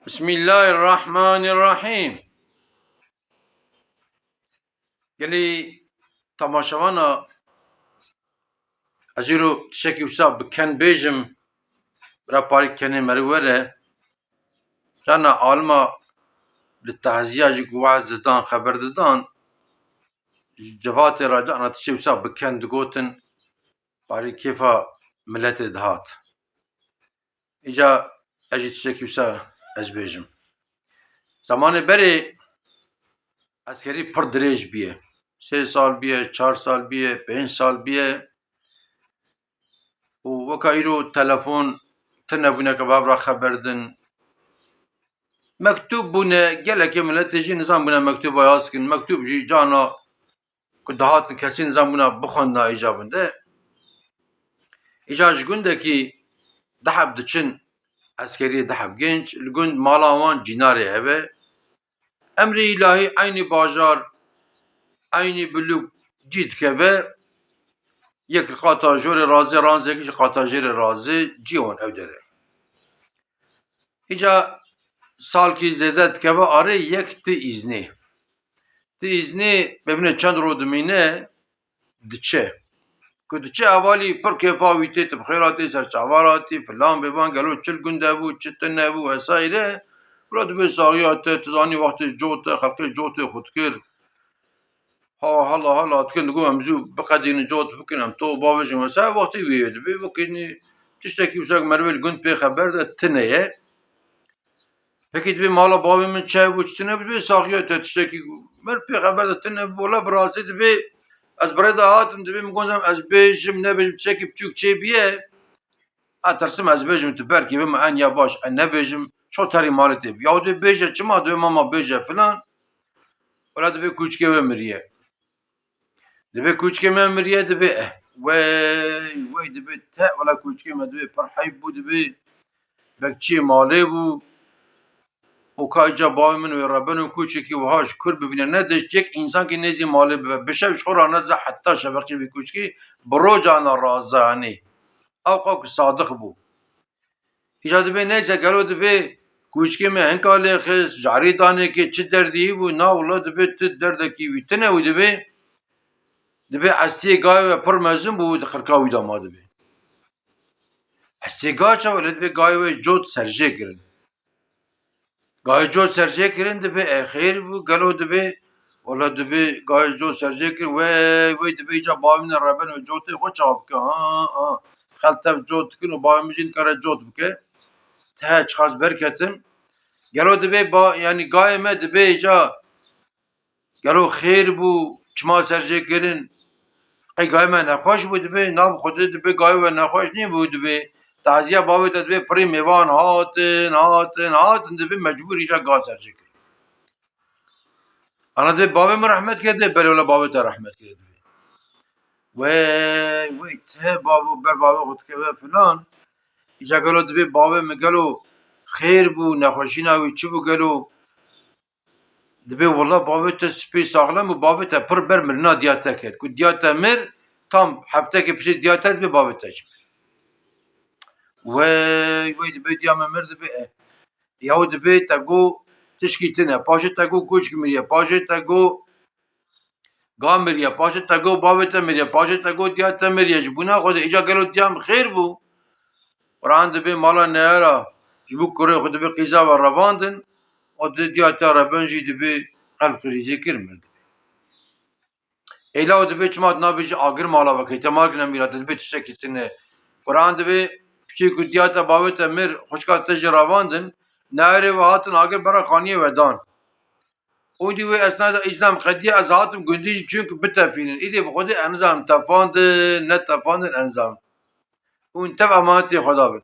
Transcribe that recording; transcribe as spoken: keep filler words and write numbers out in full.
Bismillahirrahmanirrahîm. Gelî temaşevana, ez îro tiştekî wisa bi ken bêjim, bira parî kenê meriv were. Carna alima li teziya jî ku waz didan, xeber didan, ji civatê re carna tiştê wisa bi ken digotin, parî kêfa miletê dihat. Îca ez jî tiştekî wisa ez bêjim. Zemanê berê eskerî pir dirêj bûye. Sê sal bûye, çar sal bûye, pênc sal bûye. Û weka îro telefon tune bûne ke bi hev re xeber din. Mektûb bûne, gelekê miletê jî nizanbûne mektûba yaz kin. Mektûb jî cana ku dihatin kesî nizanbûna bixwendina îca bin de. Îca ji gundekî du heb diçin, eskeriyê du heb genç, li gund mala wan cînarê hebe. Emrê îlahî eynî bajar, eynî bilûk cî dikeve, yek li qata jorê razê, razê yek ji qata jêrê razê, cî wan ew dere. Îca salkî zêde dikeve arê, yek ti îznê. Ti îznê bibîne çend roj dimîne, diçe. Ku diçe hevalî pir kêfa wî tê, tu bi xêr hatî, ser çavan hatî, filan bêvan, gelo çi li gund hebû, çi tune bû, vesaire. Wila dibê saxiya te, tu zanî wextê cot e, xelkê cotê xwe dikir. Ha, hala, hala dikin, digo em zû biqedînin, cot bikin, em to bavêjin vesaire. Wextê wî yê dibê, wekî nî tiştekî wisa ku merivê li gund pê xeber de tune ye. Pekî dibê mala bavê min çi hebû, çi tune bû, dibê saxiya te tiştekî mer pê xeber de tune bû. Wela bi rastî dibê ez bi rê de hatim, dibê min got ez bêjim, nebêjim, tiştekî biçûk çêbûye. Ez tirsim ez bêjim, tu belkî bim en ya baş, ez nebêjim, ço terî malê tê. Ya dibê bêje çima, dibê mama bêje filan. Wela dibê kûçikê wê miriye. Dibê kûçikê me miriye, dibê eh, wey, wey, dibê te, wela kûçikê me dibê pir heyf bû, dibê bek çiyê malê bû. Û ka îca bavê min wê rebeno kûçikî wiha ji kur bivîne, ne dişt yek însankî nêzî malê bibe. Bi şev ji xwe raneze heta şeveqî vî kûçikî, bi roja na raze, hanî. Ew qas ku sadiq bû. Îca dibê neyse, gelo dibê kûçikê me hinka lê xist, carî danê kê, çi derdî wî bû, na wila dibê tu derdekî wî tune wî dibê, dibê estiyê gayê we pir mezin bû, di xirka wî de ma dibê. Estiyê gayê çawa, lê dibê gayê we cot serjê kirin. Gayê cot serjê kirin dibê, e, xêr bû, gelo dibê, wala dibê gayê cot serjê kirin, wey, wey dibê îca bavê min re reben û cotê xwe çawa bike, ha, ha. Xelk tev cot dikin û bavê min jî nikare cot bike. Te çiqas berketim. Gelo dibê ba-, yanî gayê me dibê îca gelo xêr bû, çima serjê kirin? Qey gayê me nexweş bû dibê, na bi Xwedê dibê gayê we nexweş nîbû dibê. Taziya bavê te dibê pirî mêvan hatin, hatin, hatin dibê mecbûr îca ga serjê kir. Ana dibê bavê min rehmet kir dibê, belê wela bavê te rehmet kir dibê. Wey, wey, te bavo, ber bavê xwe dikeve filan. Îca gelo dibê bavê min gelo xêr bû, nexweşîna wî çi bû gelo? Dibê wela bavê te spî saxlem û bavê te pir ber mirina diya te ket. Ku diya te mir, tam heftekê piştî diya te dibê bavê te jî mir. Wey, wey dibê diya me mir dibê, eh. Yaw dibê te got tişkî tune. Paşê te got kûçik miriye. Paşê te got ga miriye. Paşê te got bavê te miriye. Paşê te got diya te miriye. Ji bûna xwe de îca gelo diya min xêr bû. Quran dibê mala neyara ji bo kurê xwe dibê qîza ve revandin. O di diya te reben jî dibê qelb krîzê kir mir dibê. Êla o dibê çima tu nabêjî agir mala ve key te mal kine mîra te dibê tiştekî tune. Quran dibê piçê ku diya te bavê te mir xwişka te jî revandin. Neyarê ve hatin agir bera xaniyê ve dan. Û dî wê esna de îzna min qediya ez hatim gundî jî çûn ku bitefînin. Îdî bi Xwedê ez nizanim tefandin, ne tefandin ez nizanim. Hûn tev emanetê Xweda bin.